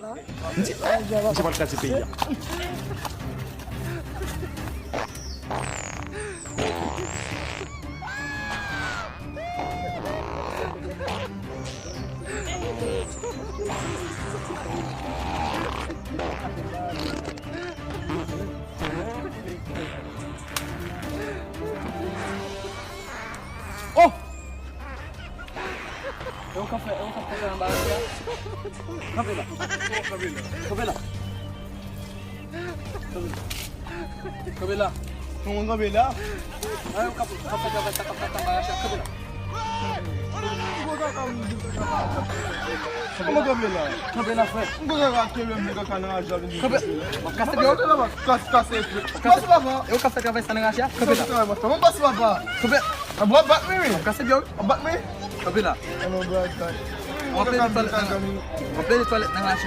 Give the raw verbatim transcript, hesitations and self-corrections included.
M di, eh, misye pral kraze peyi a. Oh! E ou k ap fè, e ou k ap fè anba la. Kanpe la. Kanpe la. Kanpe la. Kanpe la. Kòman kanpe la? An, ou k ap, k ap fè travay sa, k ap fè travay sa, kanpe la. Kòman kanpe la? Kanpe la, frè. M konn kaka kenbe m kaka nan raje a vin. Kanpe. M ap kase pye w. Kase, kase. Kase papa. E ou k ap fè travay sa nan raje a? Kanpe la. Mwen pase papa. Kanpe. Mwen bat mwen wi. M ap kase pye w. Mwen bat mwen. Kanpe la. Mwen peye twalèt nan, mwen peye twalèt nan raje a.